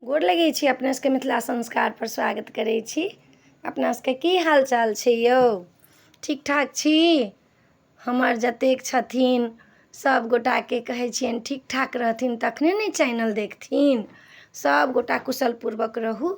गोर लगै छी अपने सबके मिथिला संस्कारपर स्वागत करै छी। अपना सबके की हाल चाल छै यौ? ठीक ठाक छी? हमर जतेक छथिन सब गोटाके कहै छियनि ठीक ठाक रहथिन तखने ने चैनल देखथिन। सब गोटा कुशल पूर्वक रहू।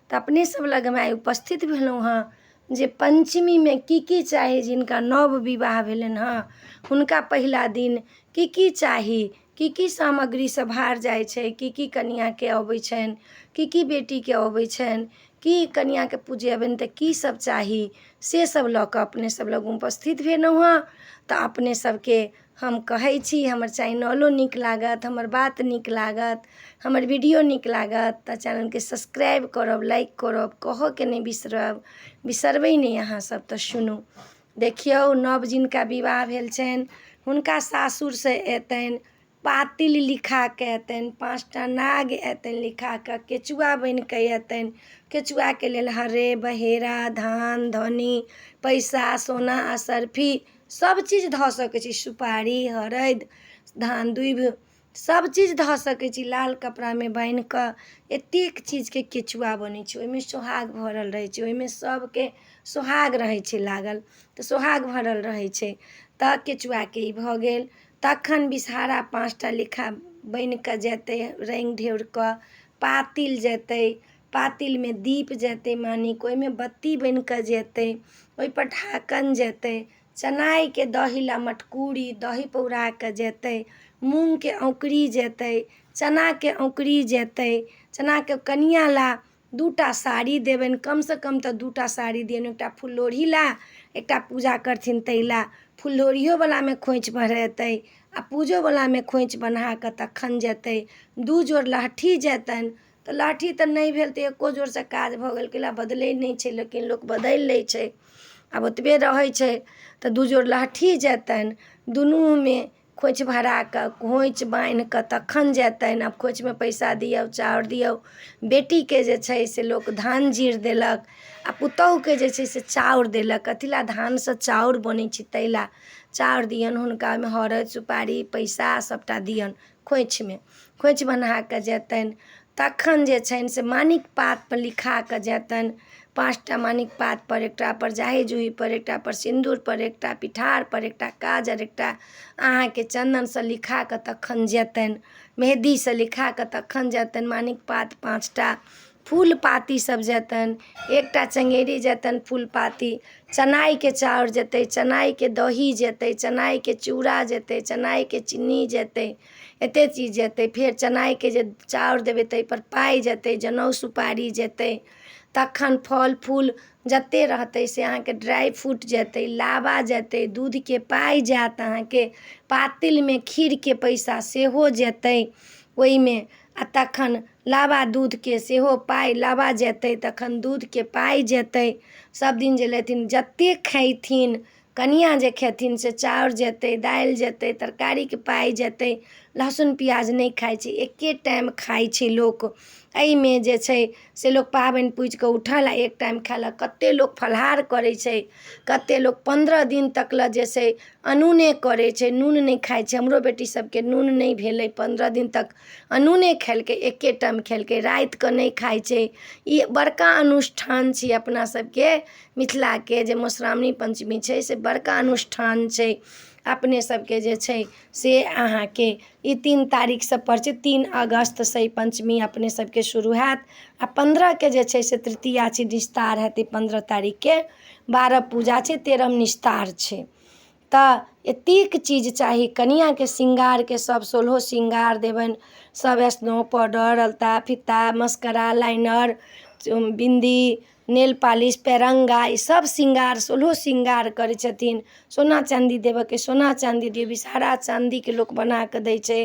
तऽ अपने सब लग हम आइ उपस्थित भेलहुँ हँ जे पञ्चमीमे की की चाही, जिनका नव विवाह भेलनि हँ हुनका पहिला दिन की की चाही, की की सामग्री सब भार जाइ छै, की की कनिआँके अबै छनि, की की बेटीके अबै छनि, की कनिआँके पुजेबनि तऽ की सब चाही, से सब लऽ कऽ अपने सब लग उपस्थित भेलहुँ हँ। तऽ अपने सबके हम कहै छी, हमर चैनलो नीक लागत, हमर बात नीक लागत, हमर वीडियो नीक लागत तऽ चैनलके सब्सक्राइब करब, लाइक करब, कहऽके नहि बिसरब, बिसरबै नहि अहाँ सब। तऽ सुनू, देखियौ, नव जिनका विवाह भेल छनि हुनका सासुरसँ एतनि पातिल लिखा कऽ एतनि, 5टा नाग एतनि लिखा कऽ, केचुआ बनि कऽ एतनि। केचुआके लेल हरे बहेरा, धान धनी, पैसा, सोना, असरफी सब चीज धऽ सकै छी, सुपारी, हरदि, धान दुभि सब चीज धऽ सकै छी। लाल कपड़ामे बान्हि कऽ एतेक चीजके केचुआ बनै छै, ओहिमे सोहाग भरल रहै छै, ओहिमे सबके सोहाग रहै छै लागल, तऽ सोहाग भरल रहै छै। तऽ केचुआके ई भऽ गेल। तखन विषहारा 5टा लिखा बनि कऽ जेतै, रङ्गि ढेउर कऽ पातिल जेतै, पातिलमे दीप जेतै मानिक, ओहिमे बत्ती बनि कऽ जेतै, ओहिपर ढाकन जेतै, चनाइके दही ला मटकूरी दही पौरा कऽ जेतै, मूँगके औँकरी जेतै, चनाके औँकरी जेतै। चनाके कनिआँ ला 2टा साड़ी देबनि, कमसँ कम तऽ 2टा साड़ी दियनि, एकटा फुललोढ़ी ला, एकटा पूजा करथिन ताहि ला। फुललोढ़ियोवलामे खोँइछ भरेतै आ पूजोवलामे खोँइछ बन्हा कऽ तखन जेतै। 2 जोड़ लहठी जेतनि, तऽ लहठी तऽ नहि भेल तऽ एको जोड़सँ काज भऽ गेल, कैला बदलै नहि छै, लेकिन लोक बदलि लै छै, आब ओतबे रहै छै। तऽ 2 जोड़ लहठी जेतनि, दुनूमे खोँइछ भरा कऽ खोँइछ बान्हि कऽ तखन जेतनि। आब खोँइछमे पैसा दियौ, चाउर दियौ। बेटीके जे छै से लोक धान जीर देलक आ पुतहुके जे छै से चाउर देलक। कथी लए? धानसँ चाउर बनै छै ताहि लए चाउर दियौन हुनका, ओहिमे हरदि सुपारी पैसा सभटा दियौन। खोँइछमे खोँइछ बन्हा कऽ जेतनि। तखन जे छनि से मानिक पातपर लिखा कऽ जेतनि, 5टा मानिक पातपर, एकटा पर जाही जूहीपर, एकटा पर सिन्दूरपर, एकटा पिठारपर, एकटा काजर, एकटा अहाँके चन्दनसँ लिखा कऽ तखन जेतनि, मेहदीसँ लिखा कऽ तखन जेतनि। मानिक पात 5टा, फूल पाती सब जेतनि, एकटा चङ्गेरी जेतनि, फूल पाती, चनाइके चाउर जेतै, चनाइके दही जेतै, चनाइके चूड़ा जेतै, चनाइके चिन्नी जेतै, एते चीज जेतै। फेर चनाइके जे चाउर देबै ताहिपर पाइ जेतै, जनउ सुपारी जेतै। तखन फल फूल जते रहतै से अहाँके ड्राइ फ्रूट जेतै, लाबा जेतै, दूधके पाइ जायत अहाँके, पातिलमे खीरके पैसा सेहो जेतै ओहिमे, आ तखन लाबा दूधके सेहो पाइ लाबा जेतै, तखन दूधके पाइ जेतै। सब दिन जे लेथिन, जते खैथिन कनिआँ, जे खेथिन से चाउर जेतै, दालि जेतै, तरकारीके पाइ जेतै। लहसुन प्याज नहि खाइ छै, एके टाइम खाइ छै लोक। एहिमे जे छै से लोक पाबनि पूजि कऽ उठल आ एक टाइम खेलक। कते लोक फलाहार करै छै, कते लोक 15 दिन तक लए जे छै अनूने करै छै, नून नहि खाइ छै। हमरो बेटी सबके नून नहि भेलै, 15 दिन तक अनूने खेलकै, एके टाइम खेलकै, रातिके नहि खाइ छै। ई बड़का अनुष्ठान छी अपना सबके मिथिलाके, जे मधुश्रावणी पञ्चमी छै से बड़का अनुष्ठान छै अपने सबके। जे छै से अहाँके ई 3 तारीखसँ पड़ै छै, 3 अगस्तसँ ई पञ्चमी अपने सबके शुरू हैत आ 15के जे छै से तृतीया छै, निस्तार हेतै 15 तारीखके। 12 पूजा छै, 13 निस्तार छै। तऽ एतेक चीज चाही कनिआँके श्रृंगारके, सब सोलहो श्रृंगार देबनि, सब स्नो पाउडर, अलता फीता, मस्करा, लाइनर, बिन्दी, नेल पालिश, पेरङ्गा, ई सब श्रृंगार, सोलहो श्रृंगार करै छथिन। सोना चाँदी देबऽके सोना चाँदी दियौ, विषहरा चाँदीके लोक बना कऽ दै छै,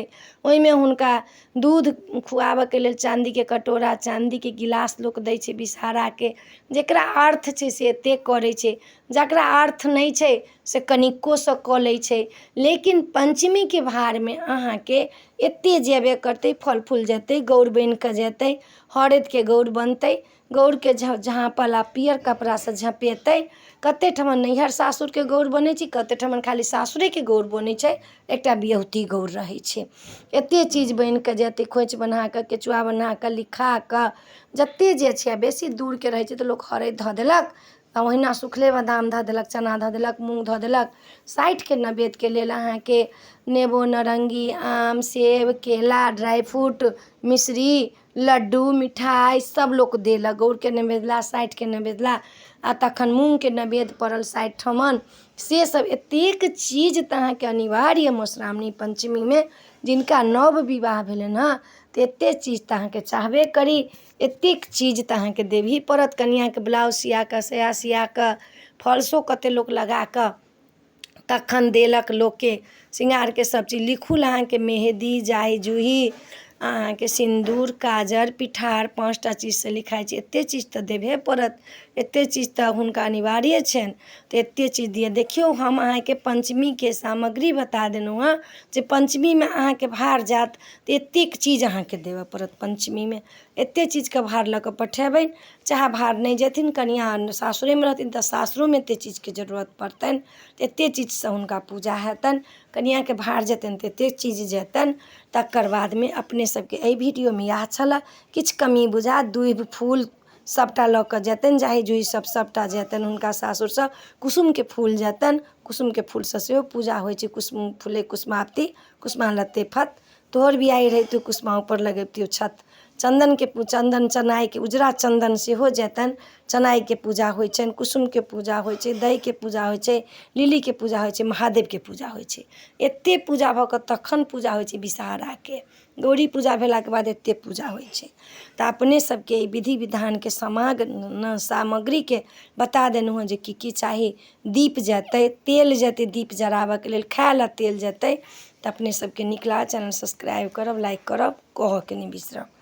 ओहिमे हुनका दूध खुआबऽके लेल चाँदीके कटोरा, चाँदीके गिलास लोक दै छै विषहराके। जकरा अर्थ छै से एतेक करै छै, जकरा अर्थ नहि छै से कनिकोसँ कऽ लै छै, लेकिन पञ्चमीके भारमे अहाँके एते जेबे करतै, फल फूल जेतै, गौर बनि कऽ जेतै, हरदिके गौर बनतै, गौरके झाँपल आ पीयर कपड़ासँ झँपेतै। कते ठमन नैहर सासुरके गौर बनै छै, कते ठमन खाली सासुरेके गौर बनै छै, एकटा बियहुती गौर रहै छै। एते चीज बनि कऽ जेतै, खोँइछ बन्हा कऽ, केचुआ बन्हा कऽ, लिखा कऽ, जते जे छै। आ बेसी दूरके रहै छै तऽ लोक हरदि धऽ देलक आ ओहिना सुखले बादाम धऽ देलक, चना धऽ देलक, मूँग धऽ देलक। 60के नैवेद्यके लेल अहाँके नेबो, नारङ्गी, आम, सेब, केला, ड्राइ फ्रूट, मिश्री, लड्डू, मिठाइ सब लोक देलक। गौरके नैवेद्य, 60के नैवेद्य, आ तखन मूँगके नैवेद्य पड़ल 60 ठमन। से सब एतेक चीज तऽ अहाँके अनिवार्य मधुश्रावणी पञ्चमीमे जिनका नव विवाह भेलनि हँ तऽ एतेक चीज तऽ अहाँके चाहबे करी, एतेक चीज तऽ अहाँके देबही पड़त। कनिआँके ब्लाउज सिया कऽ, साया सिया कऽ, फॉल्सो कते लोक लगा कऽ तखन देलक लोकके श्रृंगारके सब चीज। लिखू अहाँके मेहदी, जाइ जूही, अहाँके सिन्दूर, काजर, पिठार, 5टा चीजसँ लिखाइ छै। एते चीज तऽ देबहे पड़त, एते चीज तऽ हुनका अनिवार्य छनि, तऽ एते चीज दिअ। देखियौ, हम अहाँके पञ्चमीके सामग्री बता देलहुँ हँ जे पञ्चमीमे अहाँके भार जायत तऽ एतेक चीज अहाँके देबऽ पड़त। पञ्चमीमे एते चीजके भार लऽ कऽ पठेबनि, चाहे भार नहि जेथिन, कनिआँ सासुरेमे रहथिन तऽ सासुरोमे एते चीजके जरूरत पड़तनि, तऽ एते चीजसँ हुनका पूजा हेतनि। कनिआँके भार जेतनि तऽ एते चीज जेतनि। तकर बादमे अपने सबके एहि वीडियोमे इएह छलए, किछु कमी बुझा, दूभि फूल सबटा लऽ कऽ जेतनि, जाहि जूही सब सबटा जेतनि हुनका सासुरसँ। कुसुमके फूल जेतनि, कुसुमके फूलसँ सेहो पूजा होइ छै। कुसुम फूले कुसुमावती कुसुमा लत्ते फत, तोहर बियाही रहितौ कुसुमा ऊपर लगबितियौ छत। चन्दनके, चन्दन चनाइके, उजरा चन्दन सेहो जेतनि। चनाइके पूजा होइ छनि, कुसुमके पूजा होइ छै, दहीके पूजा होइ छै, लिलीके पूजा होइ छै, महादेवके पूजा होइ छै। एते पूजा भऽ कऽ तखन पूजा होइ छै विषहाराके। गौरी पूजा भेलाके बाद एते पूजा होइ छै। तऽ अपने सबके ई विधि विधानके समाग सामग्रीके बता देलहुँ हँ जे की की चाही। दीप जेतै, तेल जेतै दीप जराबऽके लेल, खाय लए तेल जेतै। तऽ अपने सबके नीक लागल चैनल सब्सक्राइब करब, लाइक करब, कहऽके नहि बिसरब।